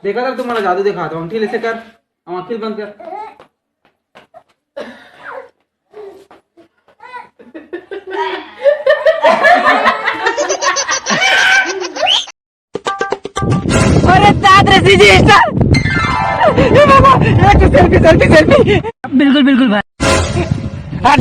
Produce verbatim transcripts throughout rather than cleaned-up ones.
देखा था तुम्हारा जादू, देखा था। अंगठी ले से कर, हम आंखी बंद कर। अरे दाद रे सीजी स्टार। ए बाबा, एक सेल्फी, सेल्फी, सेल्फी। बिल्कुल, बिल्कुल भाई। हट।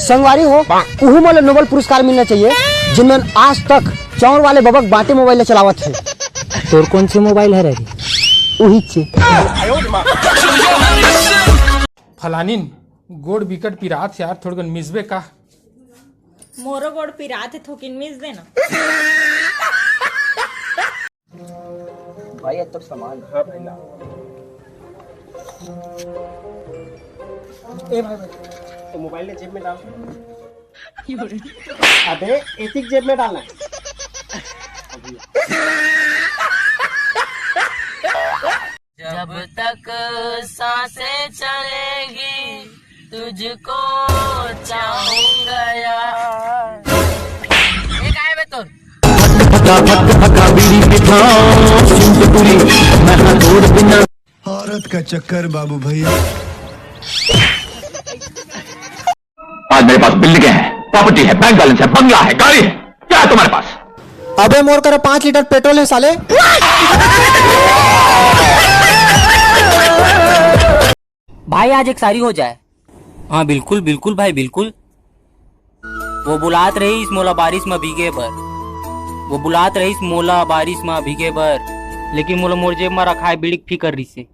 संगवारी हो, उहू मन ल नोबेल पुरस्कार मिलना चाहिए, जिनमन आज तक चाउर वाले बबक बाटे मोबाइल ल चलावत हे। तोर कौन से मोबाइल हरे रे? उही चे। फलानिन, गोड़ बिकट पिरात यार, थोड़कन मिसबे का? मोरो गोड़ पिरात हे, थोकिन मिस देना। भाई, अब तक सामान। हाँ भाई, ला। ए भाई, भाई, तो मोबाइल ने जेब में डाल। अबे, एतिक जेब में डालना है। जब तक सांसें चलेंगी, तुझको चाहूंगा यार। ये काय बे तोर? फटाफट फका बीड़ी पिठाओ, सुन तो पूरी, मैं हाँ तोड़ बिना। औरत का चक्कर बाबू भैया। आज मेरे पास बिल्डिंगें हैं, प्रॉपर्टी है, बैंक बैलेंस है, बंगला है, गाड़ी है, क्या है तुम्हारे पास? अबे मोर करा पाँच लीटर पेट्रोल है साले। भाई, आज एक शायरी हो जाए। हाँ, बिल्कुल, बिल्कुल भाई, बिल्कुल। वो बुलात रहीस मोला बारिश म भीगे बर, वो बुलात रहीस मोला बारिश म भीगे बर, लेकिन मोला मोर जेब म रखाए बीड़ी के फिकर रहिसे।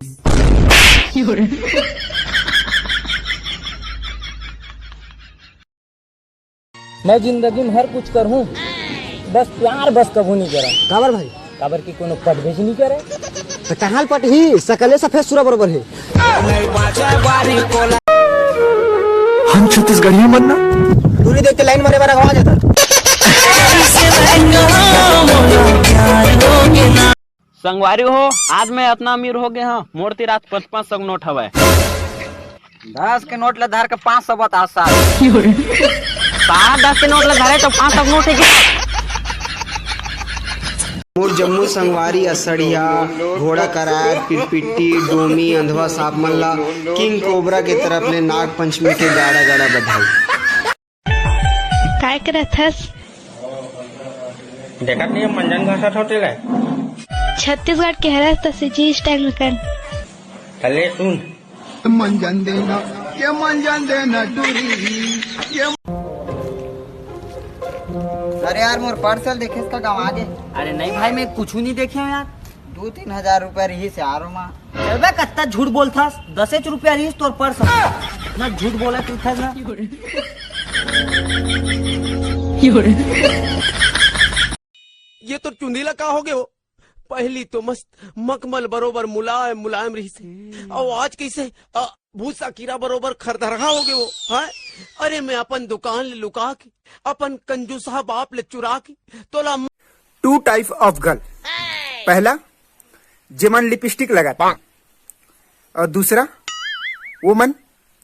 मैं जिंदगी में हर कुछ करहूँ, बस प्यार बस कभू नहीं करा। काबर भाई? काबर कि कोनो पटबेच नहीं करे। तो कहाँ पटही? सकले सफेद सुरा बरोबर है। हम छत्तीसगढ़िया मन ना। दूरी देख के लाइन मारे वाला आवाज आता। संगवारी हो, आज मैं अतना अमीर हो गे हंव, मोर तीर आज पाँच पाँच सौ के नोट हवय। दस के नोट ला धर के पाँच सौ बता साल। सार दस के नोट ला धरे तो पाँच सौ के नोट हे के? मोर जम्मो संगवारी असड़िया, घोड़ा करार, पिरपिट्टी, डोमी, अंधवा सांप मन ला किंग कोबरा के तरफ ले नाग पंचमी के गाड़ा गाड़ा बधाई। काय करत हस? देखत नहीं, मंजन घसत होते ले। छत्तीसगढ़ के हरस त सीजी स्टाइल में कर। तले सुन। मंजन देना, ये मंजन देना टूरी, ये। अरे यार, मोर पर्स ल देखेस का गंवा गे? अरे नहीं भाई, मैं कुछ नहीं देखे हूँ यार। दो तीन हजार रुपया रहिस यार ओमा। अबे कत्ता झूठ बोलथस, दसेच रुपया रहिस तोर पर्स म। इतना झूठ बोलत रहिथस ना। ये तो चुंदी ला का हो गए हो? पहली तो मस्त मखमल बरोबर मुलायम मुलायम रहिस हे, अउ आज कैसे, अ, भूसा कीरा बरोबर खरदरहा हो गए हो, हैं? अरे मैं अपन दुकान ले लुका के, अपन कंजूसा बाप ले चुरा के तोला। Two type of girl, पहला जेमन लिपस्टिक लगाथे, और दूसरा वो मन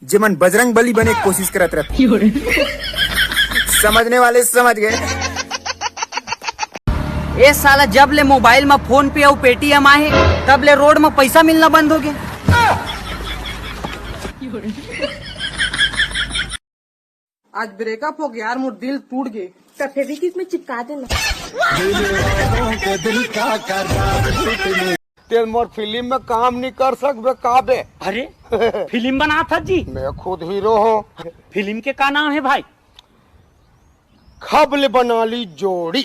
जेमन बजरंग बली बने के कोशिश करत रहिथे। समझने वाले समझ गए। ए साला, जब ले मोबाइल म फोन पे अउ पेटीएम आए हे, तब ले रोड म पैसा मिलना बंद हो गया। आज ब्रेकअप हो गया यार, मोर दिल टूट गए। तो फेविक्विक में चिपका देना। तेल मोर फिल्म में काम नहीं कर सकबे का बे? अरे, फिल्म बनात हस जी? मैं खुद हीरो हूँ। फिल्म के का नाम हे भाई? खबल बना ली जोड़ी।